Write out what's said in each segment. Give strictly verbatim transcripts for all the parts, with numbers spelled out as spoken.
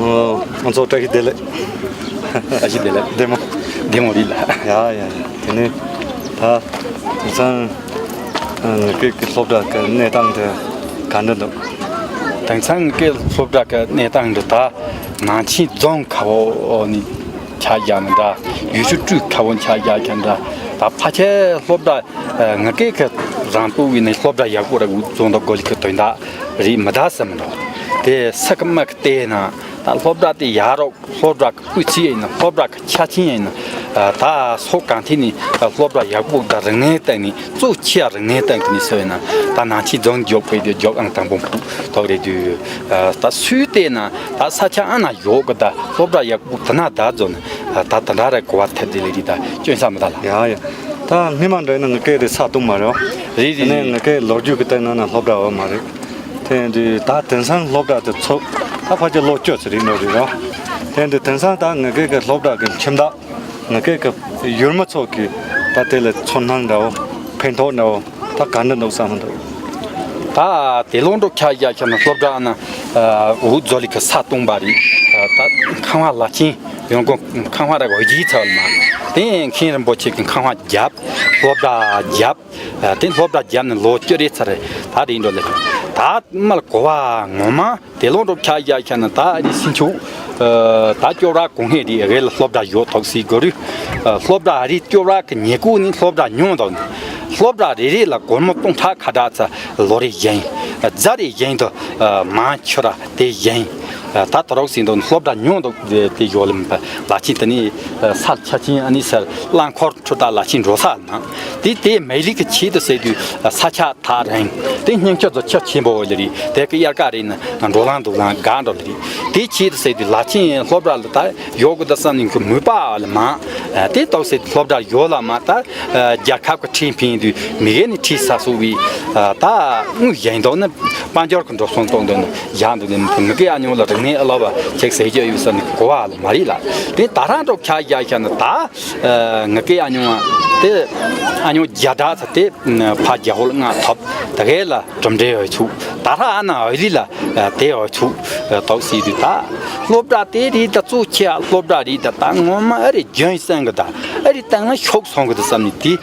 ཨོ། ང་ཚོ་བཀྲ་ཤིས་བདེ་ལེགས། བཀྲ་ཤིས་བདེ་ལེགས། བདེ་མོ། བདེ་མོ་རེད་ལ། ཡ་ཡ་ཡ། དེ་ནས་ད་དེང་སང་ངེད་ཀྱི་སློབ་གྲྭ་གི་གནས་སྟངས་དེ་ག་འདྲ་འདུག་དེང་སང་ངེད་ཀྱི་སློབ་གྲྭ་གི་གནས་སྟངས་འདི་ད་ནང་ཆེན་རྫོང་ཁ་བོ་ནས་ཆ་བཞག་ན་འདྲ། ཡུལ་ཤུལ་སྤྲུལ་ཁ་བོ་ཆ་བཞག་ཀྱང་འདྲ། ད་ཕལ་ཆེར་སློབ་གྲྭ་ངེད་ཀྱི་རང་ལྟོ་བའི་ནས་སློབ་གྲྭ་ཡག་པོ་ར་བཟོ་འདུག་དགོས་ལི་ཁི་དོན་དག་རེད་མི་འདའ་ཟེར་མི་འདུག་དེ་ས་ཁ་མ་ཁི་བལྟས་ན་ད་སློབ་གྲྭ་དེ་ཡག་རོགས། སློབ་གྲྭ་གི་སྤུས་ཚད་ཡིན་ན། སློབ་གྲྭ་གི་ཆ་རྐྱེན་ཡིན་ན། ད་སོགས་གང་ཐད་ནས་སློབ་གྲྭ་ཡག་པོ་དང་རིག་གནས་སྟེང་ནས། གཙོ་ཆེ་བ་རིག་གནས་སྟེང་གི་ནས་ཟེར་བས་ན། ད་ནང་ཆེན་རྫོང་འཇོག་པའི་དུས་འཇོག་ཨང་དང་པོ་ཐོག་རེད་དུས། ད་སུས་བལྟས་ན་ད་ས་ཆ་ཨ་ན་ཡོད་གི། ད་སློབ་གྲྭ་ཡག་པོ་དེ་ན་ད་འཛོམས་ན་ད་དེ་འདྲ་ར་གོ་བ་ཐེབས་དེ་ལས་རིགས་ད་སྐྱོན་ས་མི་ད་ལ། ཡ་ཡ། ད་སྔོན་མ་འདྲ་ཡིན་ན་ངེད་ཀྱི་དེ་ས་སྟོང་མ་རེད། རེད་རེད། དེ་ནས་ངེད་ཀྱི་ལོ་རྒྱུས་ཀྱི་སྟེང་ན་ན་སློབ་གྲྭ་བ་མ་རེད། དེ་འདི་ད་དེང་སང་སློབ་གྲྭ་དེ་ཚུགས་ད་ཕལ་ཆེར་ལོ་བཅུ་ཙམ་རིང་འགྲོ་རེད་རོ། དེ་འདི་དེང་སང་ད་ངེད་ཀྱི་གི་སློབ་གྲྭ་གི་ཁྱིམ་བདག་ངེད་ཀྱི་གི་ཡུལ་མི་ཚོ་གི་ད་དེ་ལ་ཚོར་སྣང་འདྲ་བོ་ཕན་ཐོགས་འདྲ་བོ་ད་ག་འདྲ་འདུག་བསམ་འདུག་ད་དེ་ལོ་འགྲོ་ཁྱ་རྒྱ་ཁྱ་ན་སློབ་གྲྭ་ན་འུ་ཛོ་ལི་གི་ས་སྟོང་པ་རེད། ད་ཁང་བ་ལ་ཆེན་ཡོང་གོ་ཁང་བ་ར་གོ་ཡི་ཚ་བ་ལ་མ་དེ་མཁན་རིན་པོ་ཆེ་གི་ཁང་བ་བརྒྱབ། སློབ་གྲྭ་བརྒྱབ། དེ་སློབ་གྲྭ་བརྒྱབ་ནས་ལོ་བཅུ་རེ་ཚར་རེ་ད་རེད་འགྲོ་ལེ། ད་མལ་གོ་བ་ངོ་མ་དེ་ལོ་འགྲོ་ཁྱ་རྒྱ་ཁྱ་ན་ད་རེ་སེང་ཕྱུགས་ད་སྐྱོ་ར་གོང་ཧེ་རེ་རེ་ལ་སློབ་གྲྭ་ཡོད་ཐོག་སི་གོ་རུ། སློབ་གྲྭ་རེ་སྐྱོ་ར་གི་ཉེ་ཀུ་ནི་སློབ་གྲྭ་ཉུང་དང་ནི། སློབ་གྲྭ་རེ་རེ་ལ་སྒོར་མོ་སྟོང་ཕྲག་ཁ་གྲགས་ཚ་ལོ་རེ་ཡིན། རྫ་རེ་ཡིན་དུ་མང་ཆུ་ར་དེ་ཡིན། ད་དོ་རོགས་སིན་དུ་སློབ་གྲྭ་ཉུང་དུ་དེ་ཡོད་ལ་མི་པ་ལ་ཆིན་དེ་ནི་ས་ཆ་ཆིན་ཨ་ནི་སར་རླངས་འཁོར་ཁྲོད་ད་ལ་ཆིན་འགྲོ་ས་ན། དེ་དེ་མེ་ལི་གི་ཆེད་དུ་ཟེར་དུས་ས་ཆ་ཐག་རིང་། དེ་སྙིང་ཁྱོད་ཚོ་ཆ་ཆེན་པོ་ལ་རེད། དེ་གི་དབྱར་ཁ་རེད་ན་འགྲོ་ལང་འདུག་ལང་དགའ་འགྲོ་ལ་རེད། དེ་ཆེད་དུ་ཟེར་དུས་ལ་ཆིན་སློབ་གྲྭ་ལ་ད་ཡོད་གི་ད་བསམ་ནས་གི་མོས་པ་ལ་མ། དེ་ལྟོགས་ཟེར་སློབ་གྲྭ་ཡོད་ལ་མ་ད་རྒྱལ་ཁབ་ཀྱི་ཁྲིམས་ཕན་དུས་མི་ཡེ་ནི་ཁྲིད་ས་སུ་བི་ད་དངུལ་གཞན་དོ་ནི་དཔལ་འབྱོར་གི་འགྲོ་སོང་གཏོང་དོན་ནི་གཞན་དུ་ནི་མི་གི་ཨ་ཉོ་ལ་རིག་གནས་ཨ་ལ་བ་ཅེག་ཟེར་རྒྱུ་ཡོད་ས་ནི་གོ་བ་ལ་མ་རེད་ལ། དེ་ད་རང་འགྲོ་ཁྱ་རྒྱ་ཁྱ་ནི་ད་ངི་གི་ཨ་ཉོ་དེ་ཨ་ཉོ་རྒྱ་གྲགས་ཚ་དེ་ཕ་རྒྱ་ཧོལ་ང་ཐོབ་ད་གས་ལ་གྲུབ་འབྲས་ཡོད་ཚུགས། ད་ར་ཨ་ན་འོས་ལི་ལ་དེ་འོས་ཚུགས་དོགས་སྲིད་དུས་ད་སློབ་གྲྭ་དེ་རེད་ད་གཙོ་ཆེ་སློབ་གྲྭ་རེད་ད་ད་ངོ་མ་ཨ་རེ་རྒྱུན་སེང་གི་ད་ཨ་རེ་བཏང་ན་ཤོག་སོང་གི་ད་བསམ་ནས་དེ་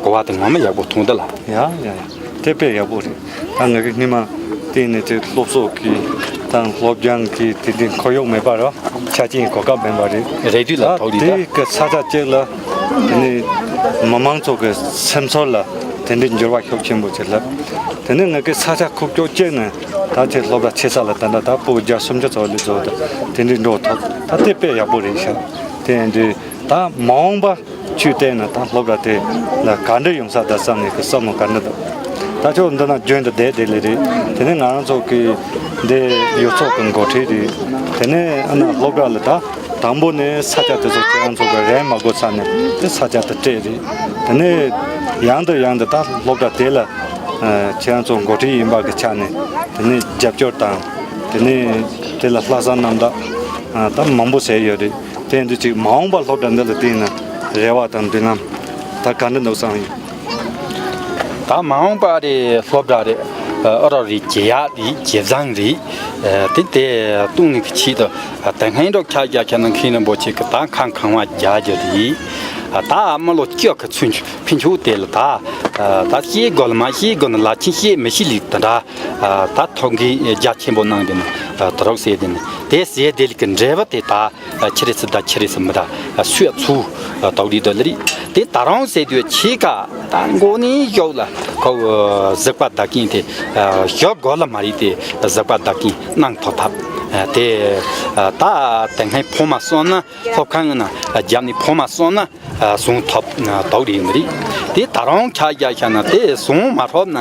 གོ་བ་དེ་ངོ་མ་ཡག་པོ་མཐོང་ད་ལ། ཡ་ཡ་ཡ། དེ་དཔེ་ཡག་པོ་རེད། ད་ང་གི་སྔོན་མ་དེ་ནས་དེ་སློབ་གསོ་གི་དང་སློབ་སྦྱོང་གི་དེ་འདྲའི་ཁོར་ཡུག་མེད་པ་ར་ཆ་རྐྱེན་གོ་སྐབས་མེད་པ་རེད། རེད་དུས་ལ་ད་ཐོག་རེད་དེ་ད། གི་ས་ཆ་གཅིག་ལ་དེ་ནས་མི་མང་ཚོ་གི་སེམས་ཚོར་ལ་དེ་འདྲའི་འགྱུར་བ་ཤུགས་ཆེན་པོ་ཅིག་སླེབས། དེ་ནས་ང་གི་ས་ཆ་ཁུག་ཀྱོག་གཅིག་ནས་ད་ཆེ་སློབ་གྲྭ་ཆེ་ས་ལ་ད་ལྟ་ད་སྤུ་གུ་བརྒྱ་སུམ་ཅུ་ཚོ་ལས་བཟོ་ད་དེ་འདྲའི་འགྲོ་ཐུབ། ད་དེ་དཔེ་ཡག་པོ་རེད་ཤག་དེ་འདྲའི་ད་མ་འོངས་པ་ཆུ་བལྟས་ན་ད་སློབ་གྲྭ་དེ་ལ་ག་འདྲ་ཡོང་ས་ད་བསམ་ནས་ཀི་བསམ་བློ་ག་འདྲ་འདུག་ད་ཁྱོད་འདི་ན་རྒྱུན་དུ་བསྡད་བསྡད་ལེ་རེད། དེ་ནས་ང་རང་ཚོ་གི་འདི་ཡུལ་ཚོགས་ཀྱི་འགོ་ཁྲིད་རེད། དེ་ནས་ཨ་ན་སློབ་གྲྭ་ལ་ད་དང་པོ་ནས་ས་ཆ་དེ་ཚོ་ཁྱེད་རང་ཚོ་གི་རན་མ་དགོས་ས་ནས་དེ་ས་ཆ་དེ་སྤྲད་རེད། དེ་ནས་ཡང་དུ་ཡང་དུ་ད་སློབ་གྲྭ་དེ་ལ་ཁྱེད་རང་ཚོ་འགོ་ཁྲིད་ཡིན་པ་གི་ཆ་ནས་དེ་ནས་རྒྱབ་སྐྱོར་དང་དེ་ནས་དེ་ལ་ལྷག་བསམ་རྣམ་དག་ད་མང་པོ་ཟེར་ཡོད་རེད། དེ་འདི་ཅིག་མ་འོངས་པ་སློབ་གྲྭ་འདི་ལ་བརྟེན་ནས་རེ་བ་དང་མདུན་ལམ་ད་ག་འདྲ་འདུག་བསམ་ཡོད། ད་མ་འོངས་པ་རེད་སློབ་གྲྭ་རེད། ཨ་རོགས་རེད་ཇེ་ཡག་རེད་ཇེ་བཟང་རེད། དེ་དེ་གཏོང་ནི་གི་ཆེད་དུ་ད་ཧན་རོགས་ཁྱ་རྒྱ་ཁྱ་ནང་མཁན་རིན་པོ་ཆེ་གི་ད་ཁང་ཁང་བ་རྒྱ་རྒྱ་རེད། ད་མི་ལོ་བཅུ་གི་ཚུན་ཕན་ཆོད་དེ་ལ་ད་ད་ཤེས་དགོས་ལ་མ་ཤེས་དགོས་ན་ལ་ཆིན་ཤེས་མི་ཤེས་ལིག་ད་འདྲ། ད་ཐོག་གི་རྒྱ་ཆེན་པོ་གནང་དེ་ནི་ད་རོགས་ཟེར་དེ་ནི་དེ་ཟེར་དེ་ལིག་གི་འབྲས་བུ་དེ་ད། ཆི་རེད་ཟེར་ད་ཆི་རེད་ཟེར་མི་ད་སུས་ཚུ་དོག་རི་དོ་ལི་རི། དེ་ད་རང་ཟེར་དུས་ཆི་ཀ་ད་མགོ་ནི་ཡོག་ལ་ཁོ་གཟིག་པ་ད་ཀིན་དེ་ཞོག་གོ་ལ་མ་རི་དེ་གཟིག་པ་ད་ཀིན་གནང་ཐོབ་ཐབས་དེ་ད་དེ་སྔའི་ཕོ་མ་སོང་ན་སློབ་ཁང་ན་རྒྱབ་ནི་ཕོ་མ་སོང་ན་སོང་ཐོབ་དོག་རི་མི་རི། དེ་ད་རང་ཁྱ་རྒྱ་ཁྱ་ན་དེ་སོང་མ་ཐོབ་ན་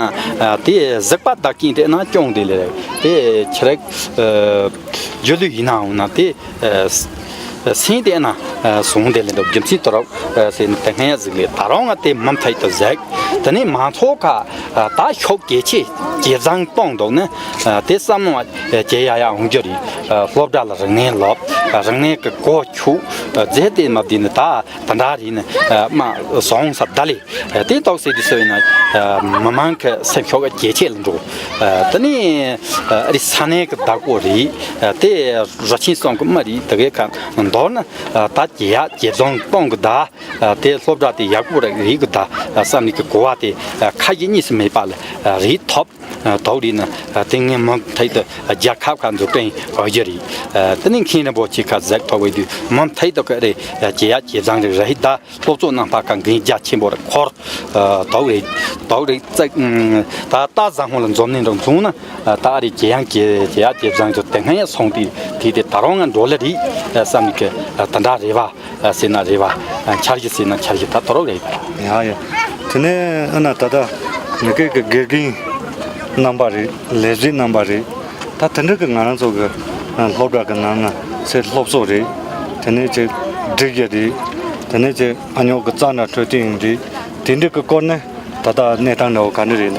དེ་གཟིག་པ་ད་ཀིན་དེ་ན་སྐྱོང་དེ་ལེ་དེ་ཆི་རེད་རྒྱུ་ལུས་ཡིན་ནའང་ན་དེ། སེང་དེ་ན་སོང་དེ་ལེ་འདུག་རྒྱུ་མཚན་དོ་རོགས་ཟེར་ནས་དེ་སྔ་ཡ་ཟིག་ལེ་ད་རུང་ང་དེ་མུ་མཐའ་ཡི་དུ་ཟེག་ དེ་ནས་མང་ཚོགས་ཁ་ད་ཤུགས་ཇེ་ཆེ་ཇེ་བཟང་གཏོང་འདུག་ན། དེ་བསམ་བློ་ཇེ་ཡག་ཡག་འོང་རྒྱུ་རེད། སློབ་གྲྭ་ལ་རིག་གནས་སློབ། རིག་གནས་ཀྱི་གོ་ཆོད་རྫས་དེ་མ་བསྡད་ན་ད་དེ་འདྲ་རེད་ན་མ་བཟང་ས་ད་ལས། དེ་ཏོག་ཙམ་དུས་སུ་ཡིན་ན་མི་མང་གི་སེམས་ཤུགས་ཇེ་ཆེ་ལ་འགྲོ། དེ་ནས་རི་ས་གནས་ཀྱི་བདག་པོ་རེད། དེ་རུ་ཆེན་གསུམ་གྱི་མི་རེད། དེ་གའི་ཁ་མདོར་ན་ད་ཇེ་ཡག་ཇེ་བཟང་གཏོང་གི་ད། དེ་སློབ་གྲྭ་དེ་ཡག་པོ་རེད་གི་ད་བསམ་ནས་ཀྱི་གོ་བ་དེ་ཁ་ཞེ་གཉིས་སུ་མེད་པ་ལ་རེད་ཐོབ། དོག་རེད་ན་དེ་ངས་མུ་མཐུད་དུ་རྒྱལ་ཁབ་ཁ་འཛུགས་སྐྲུན་འོས་རྒྱུ་རེད། དེ་ནས་མཁན་རིན་པོ་ཆེ་ཁ་ཟེག་ཐོབ་པའི་དུས་མུ་མཐུད་དུ་གི་རེད། ཇེ་ཡག་ཇེ་བཟང་རེད་རེད་ད། སློབ་གཙོ་རྣམ་པ་ཁ་འགན་རྒྱ་ཆེན་པོ་རེད་འཁོར། དོག་རེད། དོག་རེད་ཙག་ད་ལྟ་བཟང་ཧོ་ལ་འཛོམས་ནས་འགྲོ་བྱུང་ན་ད་རེད་ཇེ་ཡག་ཇེ་ཇེ་ཡག་ཇེ་བཟང་དུ་དེ་སྔ་ཡང་སོང་དུས་དེ་དེ་ད་རུང་ང་འགྲོ་ལེ་རེད་བསམ་ནས་ཀྱི་དེ་འདྲ་རེད་བ། ཟེར་ན་རེད་བ། འཆར་གཞི་ཟེར་ན་འཆར་གཞི་ད་དོ་རོག་རེད། ཡ་ཡ། དེ་ནས་ཨ་ན་ད་ལྟ་མི་སྐད་ཀྱི་དགེ་རྒན་རྣམ་པ་རེད། ལས་བྱེད་རྣམ་པ་རེད། ད་དེ་འདྲ་གི་ང་རང་ཚོ་གི་སློབ་གྲྭ་གི་ནང་ན་སློབ་གསོ་རེད། དེ་ནས་ཅིག་སྒྲིག་ཡ་རེད། དེ་ནས་ཅིག་ཨ་ཉོག་གི་རྩ་འདྲ་འཕྲོད་བསྟེན་རེད། དེ་འདྲ་གི་སྐོར་ནས་ད་ལྟ་གནས་སྟངས་འདྲ་བོ་ག་འདྲ་རེད།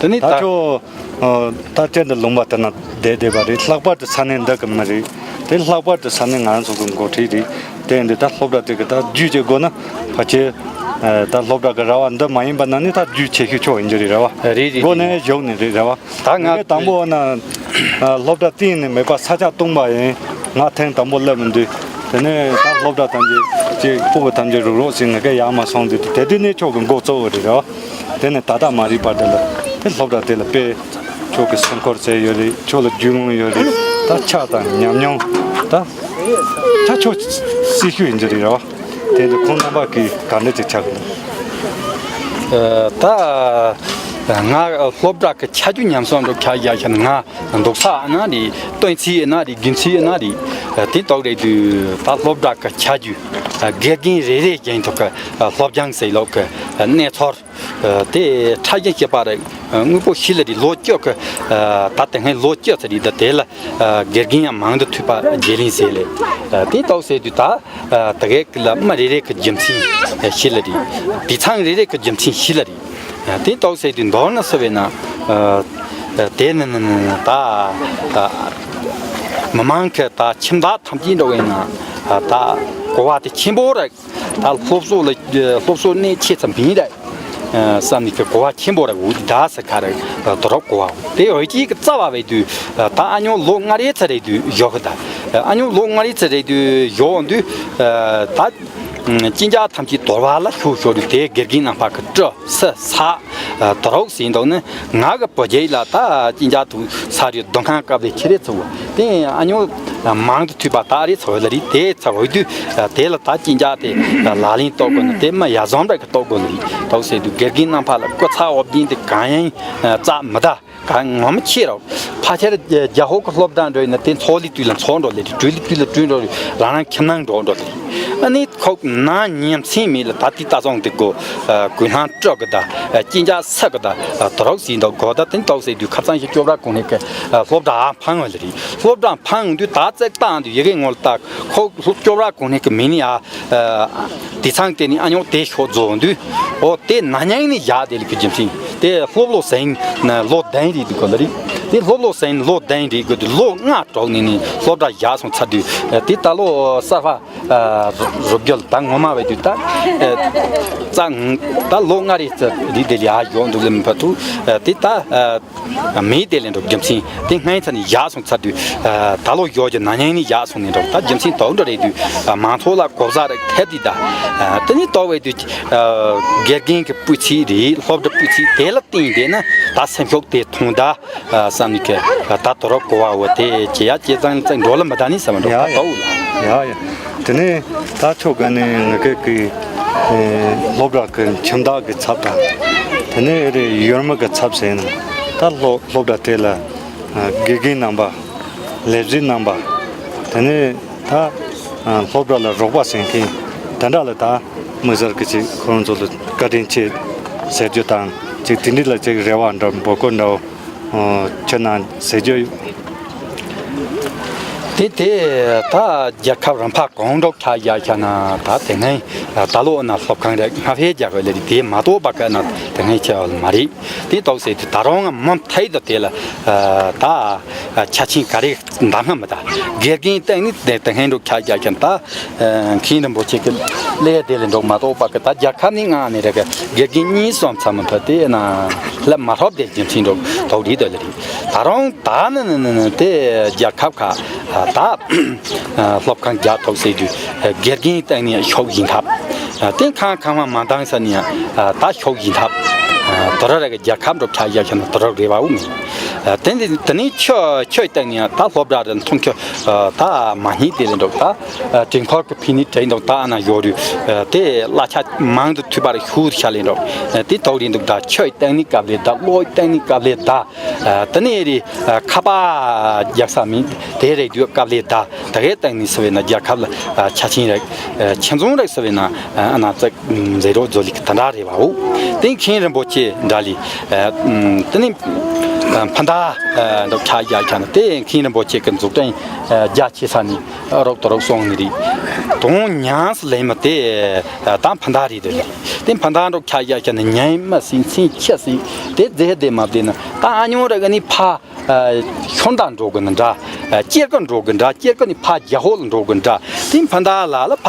དེ་ནས་ད་ད་ཁྱོད། ཨ། ད་སྤྱིར་དུ་ལུང་པ་དེ་ན་བསྡད་བསྡད་པ་རེད། ལྷག་པར་དུ་ས་གནས་འདི་གི་མི་རེད། དེ་ལྷག་པར་དུ་ས་གནས་ང་རང་ཚོ་གི་འགོ་ཁྲིད་རེད། དེ་འདི་ད་སློབ་གྲྭ་དེ་གི་ད་རྒྱུས་བྱེད་དགོས་ན་ཕལ་ཆེར་ཨ། ད་སློབ་གྲྭ་གི་ར་བ་འདི་མ་ཡིན་པ་ན་ནི་ད་རྒྱུས་བྱེད་ཤུགས་ཆོག་ཡིན་རྒྱུ་རེད། ར་བ་རེད་རེད་འགོ་རེད། ནས་བཞུགས་ནས་རེད། ར་བ་ད་ང་ངས་དང་པོ་ན་ཨ། སློབ་གྲྭ་གཏན་ནས་མེད་པ་ས་ཆ་སྟོང་པ་ཡིན། ང་ཐེངས་དང་པོ་སླེབས་མི་འདུག་དེ་ནས་ད་སློབ་གྲྭ་ཐམས་ཅད་ཅིག་ཕྲུ་གུ་ཐམས་ཅད་རུག་རུག་ཟིན་ང་ག་ཡག་མ་སོང་དུས་དེ་དུས་ནས་ཁྱོད་ཀྱི་འགོ་གཙོ་བོ་རེད། ར་བ། དེ་ནས་ད་ལྟ་མ་རིག་པ་དེ་ལ་དེ་སློབ་གྲྭ་དེ་ལ་དཔེ་ཁྱོད་ཀྱི་སེམས་ཁུར་ཟེར་ཡོད་རེད། ཁྱོད་ལ་རྒྱུས་ལོན་ཡོད་རེད། ད་ཆགས་དང་ཉམས་མྱོང་ད་ཆ་ཁྱོད་སྲི་ཞུ་ཡིན་གྱི་རེད། ར་བ། དེ་འདི་ཁོང་རྣམ་པ་གིས་ག་འདྲ་ཅིག་ཆགས་ཀྱི་འདུག་ད་ང་སློབ་གྲྭ་གི་ཆ་རྒྱུས་ཉམས་སོང་འགྲོ་ཁ་ཡ་ཤ་ང་འདུག་ས་ཨ་ན་རེད། སྟོན་ཚིག་ཨ་ན་རེད། རྒྱུན་ཚིག་ཨ་ན་རེད། དེ་ཏོག་རེད་དུས་ད་སློབ་གྲྭ་གི་ཆ་རྒྱུས། དགེ་རྒན་རེ་རེ་རྒྱན་ཐོག་གི་སློབ་སྦྱོང་ཟེར་ལོག་གི་གནས་ཚུལ། དེ་ཕྲ་ཞིང་ཞིབ་པ་རེད། དངོས་པོ་ཤི་ལ་རེད། ལོ་བཅུ་གི་ད་དེ་སྔའི་ལོ་བཅུ་ཚེ་རེད། ད་དེ་ལ་དགེ་རྒན་ཡང་མང་དུ་ཐུབ་པ་བརྗེ་ལེན་ཟེར་ལེ། དེ་ཏོག་ཟེར་དུས་ད་དེ་གའི་ལ་མི་རེ་རེ་གི་རྒྱུ་མཚན་ཤི་ལ་རེད། དུད་ཚང་རེ་རེ་གི་རྒྱུ་མཚན་ཤི་ལ་རེད། དེ་ཏོག་ཟེར་དུས་མདོར་ན་སུ་བས་ན། དེ་ནི་ནི་ནི་ད་མི་མང་གི་ད་ཁྱིམ་བདག་ཐམས་ཅད་འགྲོ་བས་ན་ད་གོ་བ་དེ་ཆེན་པོ་རེད། ད་སློབ་གསོ་ལ་སློབ་གསོ་གནད་ཆེ་ཙམ་བིན་རེད། བསམ་ནས་ཀྱི་གོ་བ་ཆེན་པོ་རེད། འུ་ད་ས་ཁ་རེད། དོ་རོག་གོ་བ་དེ་འོས་ཅིག་གི་རྩ་བ་བས་དུས་ད་ཨ་ཉོ་ལོ་ལྔ་རེ་ཚ་རེད་དུས་ཡོག་གི་ད་ཨ་ཉོ་ལོ་ལྔ་རེ་ཚ་རེད་དུས་ཡོག་འོང་དུས་ད། ཅི་འཇག་ཐམས་ཅད་དོར་བ་ལ་ཤོག་ཤོག་རེད། དེ་དགེ་རྒན་རྣམ་པ་གི་སྤྲོ་སི་ས་དོ་རོག་ཟིན་འདུག་ནི་ང་གི་བུ་རྒྱལ་ལ་ད་ཅི་འཇག་ཐུག་ས་རེད། སྡོད་ཁང་སྐབས་ལས་ཁྱི་རེ་ཚུགས་དེ་ཨ་ཉོ་མང་དུ་ཐུས་པ་ད་རེ་ཚོ་ལ་རེད། དེ་ཚ་འོས་དུས་དེ་ལ་ད་ཅི་འཇག་དེ་ལ་ལེན་གཏོགས་དགོས་ནི་དེ་མ་ཡ་བཟང་འདྲ་གི་གཏོགས་དགོས་ནི་རེད། དོག་ཟེར་དུས་དགེ་རྒན་རྣམ་པ་ལ་སྐུ་ཚ་འོབ་རྒྱན་དེ་གང་ཡིན་རྩ་མི་ད། གང་ངོ་མ་ཆེ་རོགས། ཕལ་ཆེར་རྒྱ་ཧོ་གི་སློབ་གྲྭ་འགྲོ་ཡིན་ན་དེ་ཚོགས་ལས་དུས་ལ་ཚོགས་འགྲོ་ལེ་རེད། གྲོས་ལས་དུས་ལ་གྲོས་འགྲོ་རེད། རང་རང་ཁྱིམ་ནང་འགྲོ་འགྲོ་ལེ་རེད། ཨ་ནི་ཁོག་ནང་ཉིན་མཚན་མེད་ལ་ད་ལྟའི་ལྟ་སོང་དེ་གོ་གུན་ལྷང་སྤྲོ་གི་ད་ཅི་འཇག་ས་གི་ད་དོ་རོག་ཟིན་ད་གོ་ད་དེ་ཏོག་ཟེར་དུས་ཁ་ཚང་ཞིག་སྐྱོབ་ར་གོང་ནས་གི་སློབ་གྲྭ་ཨ་འཕང་བ་ལེ་རེད། སློབ་གྲྭ་འཕང་དུས་ད་བཙག་བཏང་དུས་ཡི་གེ་ངོ་ལ་ད་ཁོག་སློབ་སྐྱོབ་ར་གོང་ནས་གི་མི་ནི་ཨ། དེ་ཚང་དེ་ནི་ཨ་ཉོག་དེ་ཤོག་རྫོགས་འདུག་འོ་དེ་ན་མཉམ་ནི་བཞག་དེ་ལ་གི་རྒྱུ་མཚན་དེ་སློབ་ལོ་ཟིན་ན་ལོ་བདུན་རེད་འདུག་གོ་ལ་རེད། དེ་སློབ་ལོ་ཟིན་ན་ལོ་བདུན་རེད་གི་དུས་ལོ་ལྔ་གྲོགས་ནི་ནི་སློབ་གྲྭ་བཞག་སོང་ཚར་དུས་དེ་ད་ལོ་གསར་པ་རུབ་རྒྱུ་ལ་ད་ངོ་མ་བས་དུས་ད་རྩ་ད་ལོ་ལྔ་རེད་ཚར་རེད་དེ་ལ་ཡག་ཡོག་འདུག་ལ་མི་ཕ་ཐུག་དེ་ད། མེད་དེ་ལེན་འགྲོ་རྒྱུ་མཚན་དེ་སྔའི་ཚ་ནས་ཡག་སོང་ཚར་དུས། ད་ལོ་ཡོག་གི་ན་མཉམ་ནས་ཡག་སོང་ནས་འགྲོ་ད་རྒྱུ་མཚན་དོག་འགྲོ་རེད་དུས། མང་ཚོགས་ལ་གོ་བཟའ་རེ་ཐེབས་དུས་ད། དེ་ནས་དོག་བས་དུས། དགེ་རྒན་གྱི་སྤུས་ཚད་རེད། སློབ་གྲྭ་སྤུས་ཚད་དེ་ལ་བརྟེན་བསྡད་ན་ད་སེམས་ཤུགས་དེ་ཐོང་ད། བསམ་ནས་ཀྱི་ད་དོ་རོག་གོ་བ་འོ་དེ་ཇེ་ཡག་ཇེ་བཟང་ཙང་འགྲོ་ལ་མི་ད་ནི་བསམ་འགྲོ་ཡ་ད་ཡ་དོག་ལ། ཡ་ཡ། དེ་ནས་ད་ཆོ་ག་ནས་ངི་གེ་གི་སློབ་གྲྭ་གི་ཁྱིམ་བདག་གི་ཚབ་དང་། དེ་ནས་ཨེ་རེ་ཡུལ་མི་གི་ཚབ་ཟེར་ན་ད་སློབ་སློབ་གྲྭ་དེ་ལ་དགེ་རྒན་རྣམ་པ། ལས་བྱེད་རྣམ་པ། དེ་ནས་ད་སློབ་གྲྭ་ལ་རོགས་པ་བྱེད་མཁན་དེ་འདྲ་ལ་ད་དམིགས་བསལ་གི་ཅིག་ཁོང་ཚོ་ལ་བཀའ་དྲིན་ཆེ་ཟེར་རྒྱུ་དང་ཅིག་དེ་འདྲ་ལ་ཅིག་རེ་བ་འདྲ་འབོད་སྐུལ་འདྲ། ཨོ། ཁྱེད་རྣམས་ཟེར་རྒྱུ་ཡོད། དེ་དེ་ད་རྒྱལ་ཁབ་རིམ་པ་གང་འདྲ་ཆགས་བཞག་ཤག་ན། ད་དེ་སྔའི་ད་ལོ་ན་སློབ་ཁང་རེ་ལྔ་བརྒྱ་རྒྱག་དགོས་ལེ་རེད། དེ་མ་གཏོགས་པ་གི་ན་དེ་སྔའི་ཆེ་བ་མ་རེད། དེ་ཏོག་ཙམ་དེ་ད་རུང་མུ་མཐུད་དུ་དེ་ལ་ད་ཆ་ཆེན་ག་རེ་འདང་ང་མི་ད། དགེ་རྒན་སྟེང་ནས་དེ་དེ་སྔའི་འདྲ་ཆགས་བཞག་ཤག་ན། ད་མཁན་རིན་པོ་ཆེ་གི་ལས་དེ་ལས་འགྲོ་མ་གཏོགས་པ་གི་ད་རྒྱལ་ཁབ་ནས་ངང་ནས་རེ་གི་དགེ་རྒན་གཉིས་གསུམ་ཙམ་མི་ཕུད་དེ་ན་ལབ་མ་ཐོབ་དེ་རྒྱུ་མཚན་འདྲ་དོག་རིགས་དེ་ལ་རེད། ད་རུང་ད་ནི་ནི་ནི་ནི་དེ་རྒྱལ་ཁབ་ཁག་ད་སློབ་ཁང་རྒྱག་ཐུབ་ཟེར་དུས་དགེ་རྒན་སྟེང་ནས་ཤོག་བཞིན་ཐབས། དེ་ཁང་ཁང་བ་མ་འདང་ས་ནས་ད་ཤོག་བཞིན་ཐབས། དོ་ར་ར་གི་རྒྱལ་ཁབ་འགྲོ་ཆ་ཡ་ཤ་ན་དོ་ར་རེ་བ་འུ་མིན། དེ་འདི་དེ་ནས་ཆོས་ཆོས་སྟེང་ནས་ད་སློབ་གྲྭ་རེ་མཐོང་ཆོས་ད་མ་རྙེད་དེ་ལས་འགྲོ་ད། དྲིན་ཁོར་གི་ཕི་ནི་དྲན་འདུག་ད་ཨ་ན་ཡོད་རུ། དེ་གླ་ཆ་མང་དུ་ཐུབ་པར་ཤུགས་ཤ་ལེན་འགྲོ། དེ་ཐོག་རིན་འདུག་ད་ཆོས་སྟེང་ནས་སྐབས་ལས་ད་བློ་སྟེང་ནས་སྐབས་ལས་ད། དེ་ནས་རི་ཁ་པ་རྒྱག་ས་མིན་དེ་རེད་དུས་སྐབས་ལས་ད། ད་གའི་སྟེང་ནས་ཟེར་བས་ན་རྒྱལ་ཁབ་ལ་ཆ་ཆེན་རེད། ཆེ་འཛོམས་རེད་ཟེར་བས་ན་ཨ་ན་ཙག་མཛད་རོགས་བཟོ་ལིག་ད་འདྲ་རེད་བའོ། དེ་མཁན་རིན་པོ་ཆེ་འདྲ་ལི། དེ་ནས་ཕ་མཐའ་འདོག་ཆ་རྒྱ་ཆ་ན་དེ་མཁན་རིན་པོ་ཆེ་གི་འཛུགས་སྐྲུན་རྒྱ་ཆེ་ས་ནས་རོགས་དོ་རོགས་སོང་ནི་རེད། དོང་ཉམས་སུ་ལེན་མི་དེ་ད་ཕ་མཐའ་རེད་དེ་རེད། དེ་ཕ་མཐའ་འདོག་ཆ་རྒྱ་ཆ་ན་ཉམས་མ་སྲིད་མཚན་ཆེ་སྲིད་དེ་རྫས་དེ་མ་བདེ་ན་ད་ཨ་ཉོ་ར་ག་ནི་ཕ། ཤོར་འདྲ་འགྲོ་གི་ནི་འདྲ། སྐྱེར་ཀ་འགྲོ་གི་འདྲ། སྐྱེར་ཀ་ནི་ཕ་རྒྱ་ཧོ་ལ་འགྲོ་གི་འདྲ། དེ་ཕ་མཐའ་ལ་ལ་ཕ་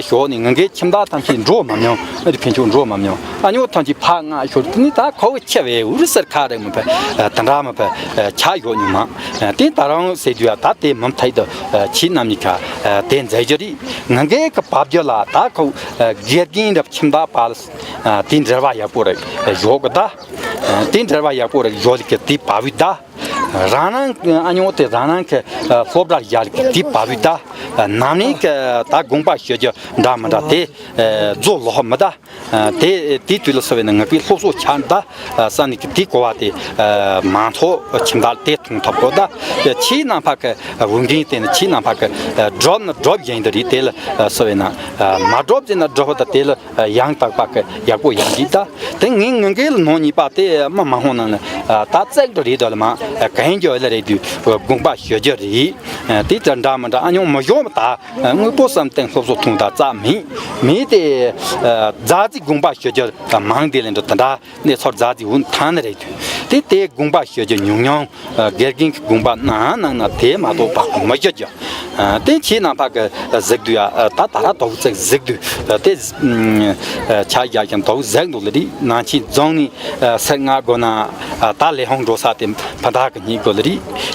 ཤོར་ནི་ང་གའི་ཁྱིམ་བདག་ཐམས་ཅད་འགྲོ་མ་མྱོང་། ཨ་རི་ཕན་ཆོག་འགྲོ་མ་མྱོང་། ཨ་ཉོ་ཐམས་ཅད་ཕ་ང་ཤོར་དེ་ནི་ད་ཁོ་བོ་ཆེ་བའི་འུ་རི་སར་ཁ་རེ་མི་ཕ་ད་འདྲ་མི་ཕ་ཆ་ཡོད་ཉུང་མ། དེ་ད་རང་ཟེར་དུས་ཡ་ད་དེ་མུ་མཐུད་དུ་ཆེ་རྣམ་གཉིས་ཀ་དེ་མཛད་རྒྱུ་རེད། ང་གའི་གི་བབ་རྒྱུ་ལ་ད་ཁོ་དགེ་རྒན་རབ་ཁྱིམ་བདག་པ་ལ་དེ་འབྲེལ་བ་ཡག་པོ་རེ་ཡོད་གི་ད། དེ་འབྲེལ་བ་ཡག་པོ་རེ་ཡོད་གི་དེ་བབ་བུ་ད། རང་རང་ཨ་ཉོ་དེ་རང་རང་གི་སློབ་གྲྭར་ཡར་གི་དེ་བབ་བུ་ད། ནམ་ནིང་གི་ད་དགོངས་པ་ཞུ་རྒྱུ་འདྲ་མི་འདྲ་དེ་རྫོགས་ལོག་མི་ད། དེ་དེ་དུས་ལ་སོ་བས་ན་ང་པའི་སློབ་གསོ་ཆ་ད་ས་ནི་གི་དེ་གོ་བ་དེ་མང་ཚོགས་ཁྱིམ་བདག་དེ་མཐོང་ཐུབ་གོ་ད། ཆེས་ནང་ཕ་གི་འོས་འགན་དེ་ནི་ཆེས་ནང་ཕ་གི་སྒྲུབ་ནི་སྒྲུབ་ཡིན་དུ་རེད། དེ་ལ་སོ་བས་ན་མ་སྒྲུབ་ཟེར་ན་སྒྲུབ་ད་དེ་ལ། ཡང་དག་པ་གི་ཡག་པོ་ཡང་འདི་ད། དེ་ངའི་ངང་གིས་ལ་ནོ་གཉིས་པ་དེ་མ་མ་ཧོ་ནང་ལ་ད་བཙལ་དུ་རེད་དོ་ལ་མ་གན་རྒྱ་ལ་རེད་དུས་དགོངས་པ་ཞུ་རྒྱུ་རེད། དེ་ལྟར་འདྲ་མི་འདྲ་ཨ་ཉོ་མི་ཞོ་མ་ད་དངོས་པོ་བསམ་གཏན་སློབ་གསོ་ཐོང་ད་རྩ་མེད་མེད་དེ། རྫ་རྫི་དགོངས་པ་ཞུ་རྒྱུ་མང་དེ་ལ་འདྲ་ད་འདྲ་གནས་ཚུལ་རྫ་རྫི་འུན་ཐང་ནི་རེད་དུས་དེ་དེ་དགོངས་པ་ཞུ་རྒྱུ་ཉུང་ཉུང་དགེ་རྒན་གྱི་དགོངས་པ་ནང་ནང་ན་དེ་མ་གཏོགས་པ་མི་ཞུ་རྒྱུ། དེ་ཆེས་ནང་ཕ་གི་གཟིགས་དུས་ཡ་ད་ད་ར་དོག་ཙེ་གཟིགས་དུས་དེ་ཆ་རྒྱ་ཀྱང་དོག་གཟིགས་འདུག་ལ་རི་ནང་ཆེན་རྫོང་ནས་སེར་ང་དགོ་ན་ད་ལས་ཧོང་འགྲོ་ས་དེ་ཕ་མཐའ་གི་ཉིད་དགོ་ལ་རི།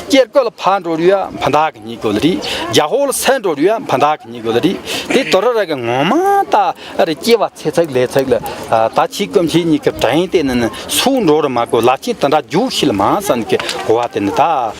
སྐྱེར་ཀོ་ལ་ཕ་འགྲོ་རུ་ཡ་ཕ་མཐའ་གི་ཉིད་དགོ་ལ་རི། རྒྱ་ཧོ་ལ་སེར་འགྲོ་རུ་ཡ་ཕ་མཐའ་གི་ཉིད་དགོ་ལ་རི། དེ་དོ་ར་ར་གི་ངོ་མ་ད་རི་སྐྱེ་བ་ཚེ་ཚད་ལས་ཚད་ལ་ད་ཆི་ཀུམ་ཆི་གཉིས་ཀྱི་དྲན་དེ་ནི་ནི་སུ་འགྲོ་རུ་མ་དགོ་ལ་ཆེན་ད་འདྲ་རྒྱུག་ཤི་ལ་མ་ས་ནི་གི་གོ་བ་དེ་ནི་ད།